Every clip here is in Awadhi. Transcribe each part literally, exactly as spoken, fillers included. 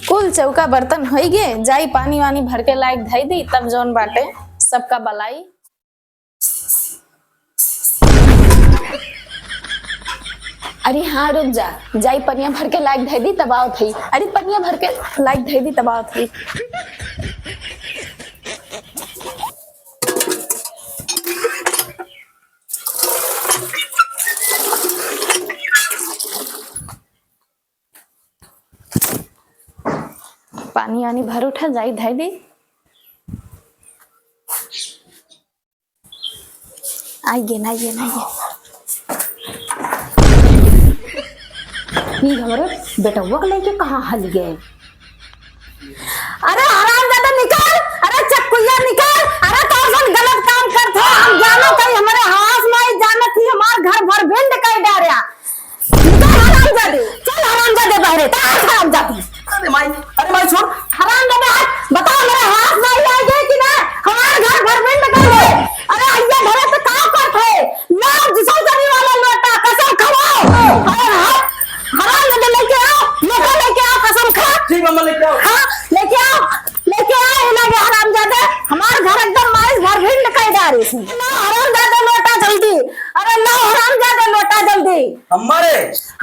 कुल चौका बर्तन होई गे, जाई पानी वानी भर के लायक धई दी, तब जौन बाटे सबका बलाई। अरे हाँ, रुक जा, जाई पनिया भर के लायक धई दी, तब आवत हई। अरे पनिया भर के लायक धई दी, तब आवत हई। पानी वानी भर उठा, जाई धई दी। आई गे ना, आई गे ना, आई गे। ई हमरे बेटवा के लेके कहाँ हल गए? अरे हरामजादा निकल, अरे चक्कुइया निकल, अरे तोर सन गलत काम करत हो, हम जानत हई, हमरे हास माई जानत ही, हमार घर भर भिंड कई डार्या। निकल हरामजादे, चल हरामजादे बहरे, चल हरामजादे। अरे माई, अरे माई छोड़। हरामजादे हट, बता हमरे हास माई आई गई कि ना? हमार घर भर भिंड कर दे। अरे अइया भरे तो का करत है? ला दूसर जनी वाला लोटा, कसम खाओ। अरे हट, हरामजादे लेके आओ, लोटा लेके आओ, कसम खा। ठीक बा, मैं लेके आओ। हाँ, लेके आओ। लेके आ, ये लगे हरामजादे, हमार घर एकदम माइस भर भिंड कई डारे से। ला हरामजादे लोटा जल्दी, अरे ला हरामजादे लोटा जल्दी। हमारे?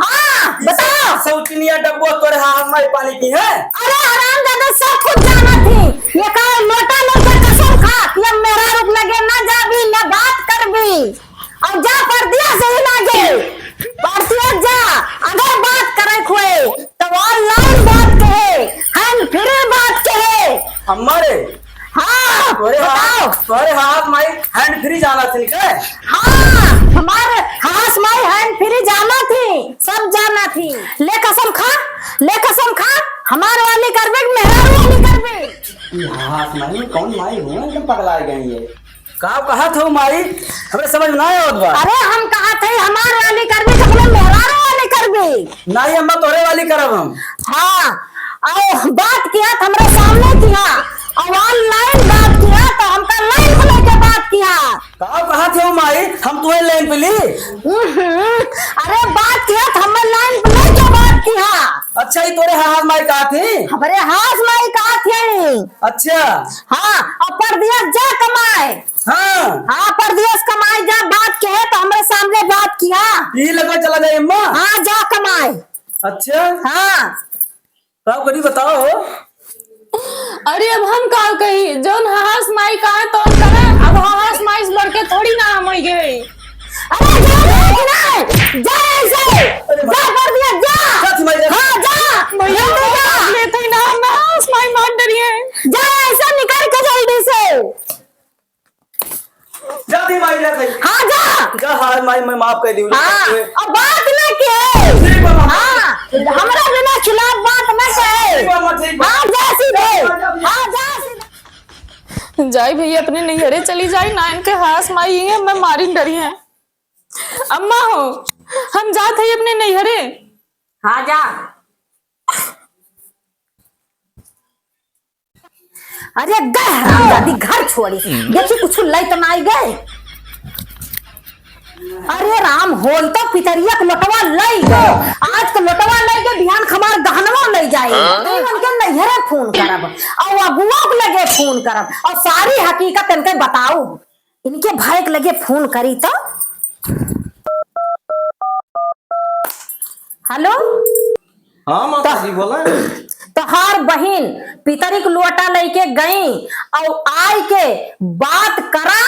हाँ, बताओ। सौतिनिया डब्बो तोरे हाथ में पानी पी है? अरे हरामजादे सब कुछ जानत ही, ये का लोटा लेके कसम खा कि अब मेहरारू के लगे ना जाबी, ना बात करबी। अब जा परदेस ही ना गे, परदेस जा, अगर बात करे खोए तो online बात कहे, hand free बात कहे। अम्मा रे, हाँ, तोरे बताओ। हाथ, तोरे हाथ माई hand free जाना थी के? हाँ, हमार हास माई hand free जाना थी, सब जाना थी। ले कसम खा, ले कसम खा, हमार वाली करबे कि मेहरारू वाली करबे? ये हास माई कौन माई हुआ, एकदम पगला गई है। का कहत हो माई? हमरे समझ ना आवत बा। अरे हम कहत हई हमार वाली करबी, तो अपने मेहरारू वाली करबी। नाहीं अम्मा, तोहरे वाली करब हम। हाँ, अउ बात किहा त हमरे सामने किहा, अउ online बात किहा त हमका line पे लेके बात किहा। का कहत हो माई? हम तुहे line पे ली? हम्म, अरे बात किहा त हमें line पे लेके बात किहा। अच्छा, ई तोरे हास माई कहत ही? हमरे हास माई कहत ही। अच्छा। हाँ, अब परदेस जा कमाए। हाँ। हाँ, परदेस कमाए जा, बात कहे तो हमरे सामने बात किहा। यही लगवा चला जाए अम्मा? हाँ, जा कमाए। अच्छा। हाँ। का करी बताओ हो? अरे अब हम का कही, जौन हास माई कहा तौन करा, अब हास माई से बढ़ के थोड़ी ना हम गए। अरे जा, जा, जा, जा ऐसे, अरे माई। जा परदेस, जा। जा थी माई, जा। हाँ, जा। भैया, जल्दी जा। मार लेते ही ना, हम ना, उस माई मार डरी है। जा ऐसे निकल के जल्दी से। जा थी माई, जा थी। हाँ, जा। जा, हाय माई, मैं माफ कर दी हूँ। हाँ, अब बात ना किहे। ठीक बा, मामा। हाँ, हमरा बिना खिलाफ बात ना कहे। ठीक बा, मामा, ठीक बा। हाँ, जा सीधे। जा, जा, जा। हाँ, जा सीधे। जाई भैया, अपने नैहरे चली जाई ना, इनके हास माई है, मैं मारिन डरी है। अम्मा हो, हम जात हई अपने नैहरे। हाँ, जा। अरे गए हरामजादी घर छोड़ी, देखी कुछ लई तो नाई गए। अरे राम, होई तो पितरिया के लोटवा लई गए, आज के लोटवा लई गए, बिहान खमार गहनवा लई जाए। तो उनके नैहरे फोन करब, अउ अगुआ के लगे फोन करब, अउ सारी हकीकत इनके बताऊ। इनके भाई के लगे फोन करी तो। हेलो। हाँ माता जी, बोला। तोहार बहिन पितरी के लोटा लइके गई अउ आइके बात करा,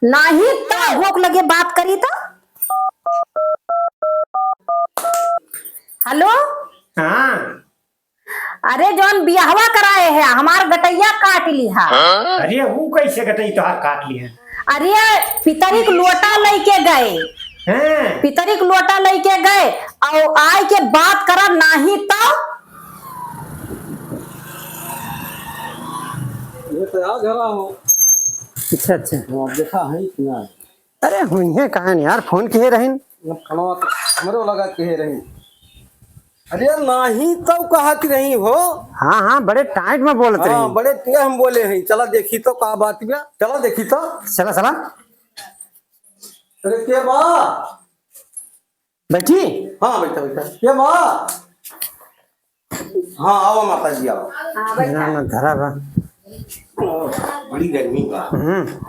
नाहीं तो अगुआ के लगे बात करी तो। हेलो। हाँ। अरे जौन बियाहवा कराए है, हमार गटइया काट लिहा। अरे ऊ कैसे गटई तोहार काट लिहा? अरे पितरी के लोटा लइके गए, हाँ। पितरी के लोटा लइके गए, अउ आइके बात करा नाहीं तो। ये तो आ घरा हो। अच्छा, अच्छा। हाँ, देखा है कि ना? अरे हुइहे कहाँ नहीं यार, फोन किहे रहिन। फोनवा तो हमरो लगा किहे रहिन। अरे नाही तो कहत रही हो। हाँ, हाँ, बड़े टाइट में बोलत हाँ, रही। बड़े तेज हम बोले हैं। चला देखी तो का बात बा। चला देखी तो। चला, चला। अरे के बा? बैठी? हाँ, बैठा, बैठा। के बा? हाँ, आवा माता जी, आवा। हाँ, बैठा। ना, ना, धरा बा। बड़ी गर्मी बा। हम्म।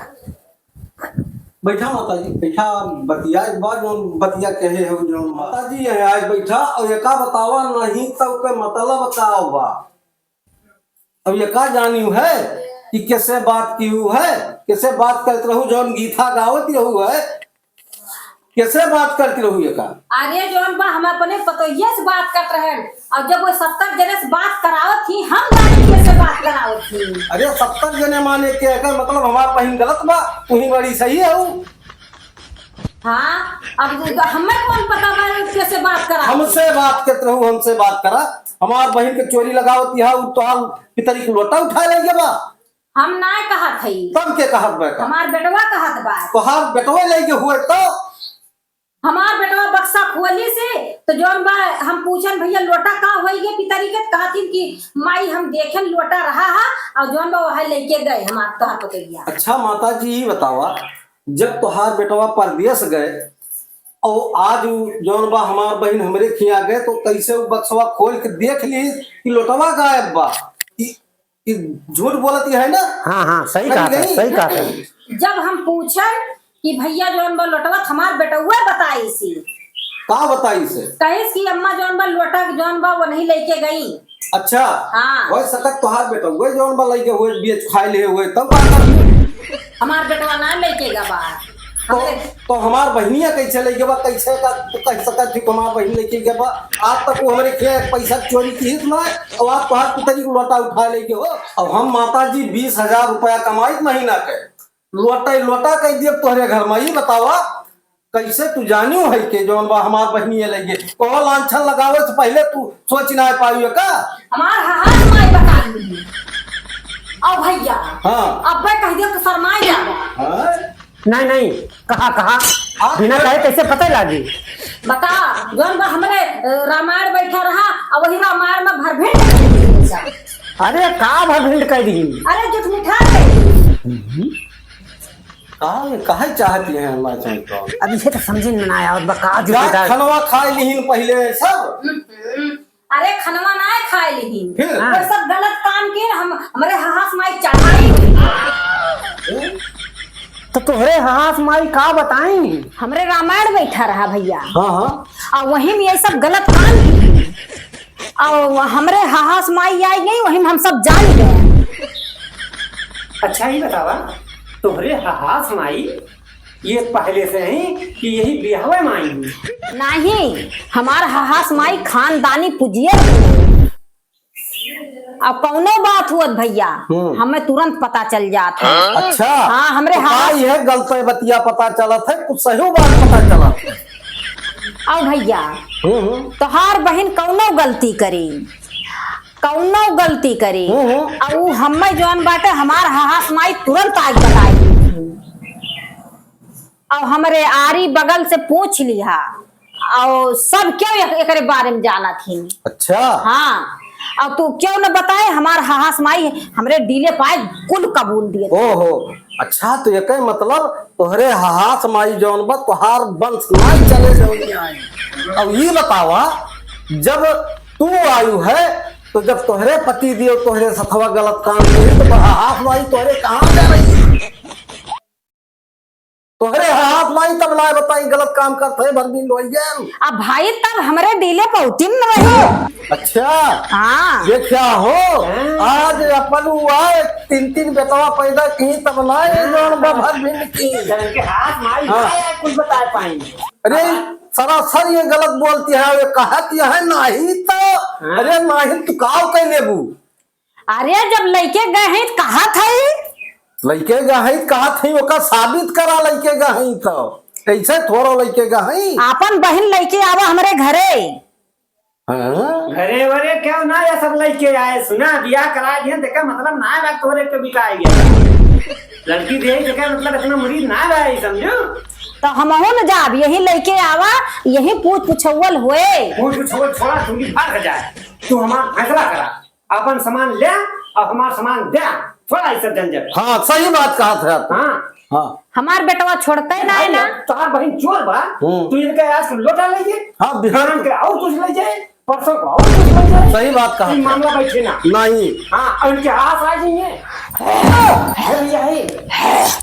बैठा माता जी, बैठा, बतिया एक बार, जौन बतिया कहे हो, जौन माता जी है, आज बैठा और एका बतावा, नहीं तो के मतलब का बा? अब ये का जानियो है कि कैसे बात कियो है, कैसे बात करत रहू, जौन गीता गावत रहू है, कैसे बात करत रहू ये का? अरे जौन बा, हम अपने पतोहिया से बात करत रहन, और जब वो सत्तर जने से बात करावत ही, हम जानी कैसे बात करावत ही। अरे सत्तर जने माने के, एकर मतलब हमार बहिन गलत बा, तुही बड़ी सही है। हाँ, अब हमें कौन पता बा कैसे बात करा? हमसे बात करत रहू, हमसे बात करा। हमार बहिन के चोरी लगावत यहाँ, उ तोहार पितरी के लोटा उठाए लइ गए बा। हम ना कहत हई। तब के कहत बा का? हमार बेटवा कहत बा। तोहार बेटवा लइ गए हुए तो? हमार बेटवा बक्सा खोली से, तो जौन बा हम पूछन, "भैया लोटा का होई गे पितरी के?" कहतिन कि माई हम देखन लोटा रहा हा, और जौन बा वह लेके गए हमार तोहार पतोहिया। अच्छा माता जी, ई बतावा, जब तोहार बेटवा परदेस गए और आज उ जौन बा हमार बहिन हमरे खिया गए, तो कैसे उ बक्सवा खोल के देख ली कि लोटवा गायब बा? ई, ई झूठ बोलत है ना? हाँ, हाँ, सही नहीं, कहा था, नहीं। सही कहा था। जब हम पूछन कि भैया जौन बा लोटवा हमार बेटवा बताई सी। का बताई से? कहिस कि अम्मा जौन बा लोटा जौन बा वो नहीं लेके गई। अच्छा। हाँ। वही सकत तोहार बेटवा जौन बा लइके हुए, बेच खाए ले हुए, तब का कर? हमार बेटवा ना लेके गवा। तो, हमरे तो हमार बहिनिया कैसे लइके बा? कैसे का तू कह सकत थी हमार बहिन लइके गवा? आज तक वो हमरे खेत पैसा चोरी की ना, और आप तोहार पितरी को लोटा उठा लेके हो। अब हम माता जी बीस हजार रुपया कमाई महीना के, लोटा ही लोटा कह दिए तोहरे घर में। ये बतावा, कैसे तू जानियो है के जौन बा हमार बहिनिया लइके? कहो लांछन लगावे से पहले तू सोच ना पाई का? हमार हाथ माई बता दी। अब भैया, हाँ। अब्बे कह दिया तो शर्माई जाबा। हाँ? नहीं, नहीं, कहा, कहा? आप बिना कहे कैसे पता लागी? बता, जौन बा हमरे, अ, रामायण बैठा रहा, और वही रामायण में भर भेंट कर दी। अरे, का भर भेंट कर दी? अरे, झूठ मिठा कर दी। हम्म। का, काहे चाहती हैं हमारे चाहे तो? अब ये तो समझे में ना आवत बा, का झूठ जा मिठा? खनवा खाए लिहिन पहले सब। हम्म। अरे खनवा ना खाए लिहिन। फिर? हाँ। वो सब गलत काम किए, हम, हमरे हहास माई चढ़ाई। तो तोहरे हहास माई का बताई? हमरे रामायण बैठा रहा भैया। हाँ, हाँ। और वही में ये सब गलत काम किए। और हमरे हहास माई आई गई, वही में हम सब जान गए। अच्छा, ये बतावा, तोहरे हहास माई ये पहले से ही कि यही बियाहवे में आई हुई? नहीं, हमार हहास माई खानदानी पुजियर है। अब कौनो बात हुअत भैया, हम्म। हमें तुरंत पता चल जात है। अच्छा, हाँ, हमरे तो का हहास यह गलत बतिया पता चलत है, कुछ सही बात पता चलत है? अब भैया, हम्म, हम्म। तोहार बहिन कौनो गलती करी, कौनो गलती करी, हम्म, हम्म। अब उ हमें जौन बाटे हमार हहास माई तुरंत आके बताई। अब हमरे आरी बगल से पूछ लिहा, और सब क्यों एक-, एकरे बारे में जानत ही। अच्छा। हाँ, और तू क्यों न बताए, हमार हहास माई हमरे डीले पाए कुल कबूल दिए। ओहो, अच्छा, तो एके मतलब तोहरे हहास माई जौन बा, तोहार वंश नाई चले जौन आई। अब ये बतावा, जब तू आयु है, तो जब तोहरे पति दियो तोहरे सथवा गलत काम किए, तो हहास माई तोहरे कहाँ जा रही है? तोहरे हाथ माई तब लाए बताई गलत काम करत है, भर दिन लोई गेल। अब भाई तब हमरे डीले पौतिन न रही। अच्छा। हाँ। ये क्या हो? हाँ। आज अपन हुआ तीन तीन बेटवा पैदा की तब लाए हाँ। जौन बा भर दिन की। इनके हाथ माई हाँ। आया, कुछ बता पाएंगे। अरे सरासर ये गलत बोलती है, ये कहत यह नहीं तो। हाँ। अरे नहीं तू काव कह लेबू? अरे, जब लइके गए हैं, त कहत हई। लइके गए हैं, त कहत हई, ओका साबित करा, लइके गए हैं त। ऐसे थोड़ो लइके गए हैं। आपन बहिन लइके आवा हमरे घरे। हाँ? घरे वरे क्यों ना, ये सब लइके आए। सुना, बियाह करा दिए, देखा, मतलब ना बा, तोरे के बिकाए गया। लड़की दे, देखा, मतलब इतना मुरीद ना बा, समझो? तो हमहू न जाब, यही लइके आवा, यही पूछ पुछौल होए। पूछ पुछौल छोड़ा, तू भी भाग जाए। तू हमार फैसला करा, अपन सामान ले और हमार सामान दे, थोड़ा इज्जत जन जब। हाँ, सही बात कहा था तू। हाँ। हाँ। हमार बेटवा छोड़ते ना है ना। तोहार बहिन चोर बा, हम्म। तू इनका आज लोटा ले जे, हाँ, बिहान बिहान के और कुछ ले जाए, परसों को और कुछ ले जाए। सही बात कहा। ई मामला बैठे ना। नहीं। हाँ, और इनके हाथ आ जाइए। अरे भैया, हे,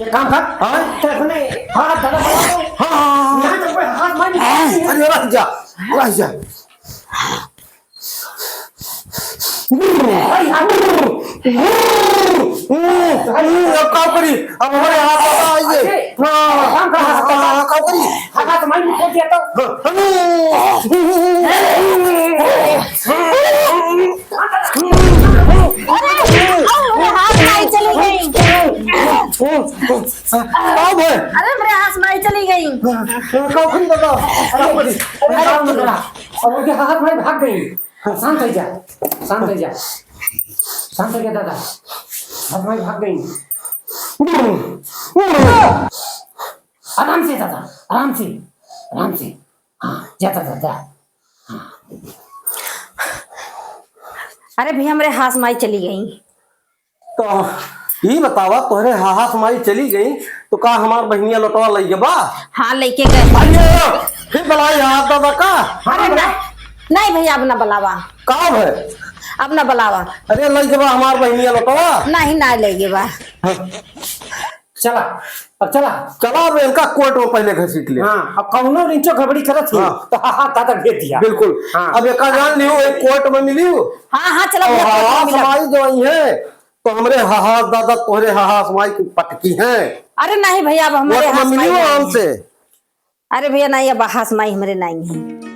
ये काम कर। हाँ? ते अपने हाथ दादा बना दो। हाँ, हाँ, हाँ। नहीं तो कोई हाथ मार नहीं। अरे रह जा, रह जा। अब का करी? अब हमारे हाथ आ गए। हाँ, हाँ, हाँ, का करी? हाथ मार नहीं दिया तो। अरे, हाथ माई चली गई। का भय? अरे, मेरे हाथ माई चली गई। का करी दादा? का करी? अरे, काम करा। अब उनके हाथ माई भाग गई। शांत हो जा, शांत हो जा, शांत हो जा दादा, हाथ माई भाग गई। आराम से दादा, आराम से, आराम से। हाँ, जा दादा, जा। अरे भैया, हमरे हाथ माई चली गई। तो ई बतावा, तोहरे हाथ माई चली गई, तो का हमार बहिनिया लोटवा लई गबा? हाँ, लइके गए। अरे, फिर बुलाई हाथ दादा का? अरे ना, नहीं भैया, अब ना बुलावा। का भय? अब ना बुलावा। अरे, लई गबा हमार बहिनिया लोटवा? नहीं, ना लई गबा। हाँ। चला, अब चला। चला, अब इनका कोर्ट में पहले घसीट ले। हाँ, अब कौनो रिंचो घबड़ी करत ही, हाँ। तो हाँ, हाँ, दादा भेज दिया। बिल्कुल। हाँ। अब एका जान लियो, एक कोर्ट में मिलियो। हाँ, हाँ, चला और भैया, कोर्ट में हाथ मिला। माई जो आई है, तो हमरे हाहास दादा तोहरे हाहास माई की पटकी हैं। अरे नहीं भैया, अब हमरे कोर्ट में हाहास माई मिलियो नहीं है। हमसे। अरे भैया, नहीं, अब हाहास माई हमरे नहीं है।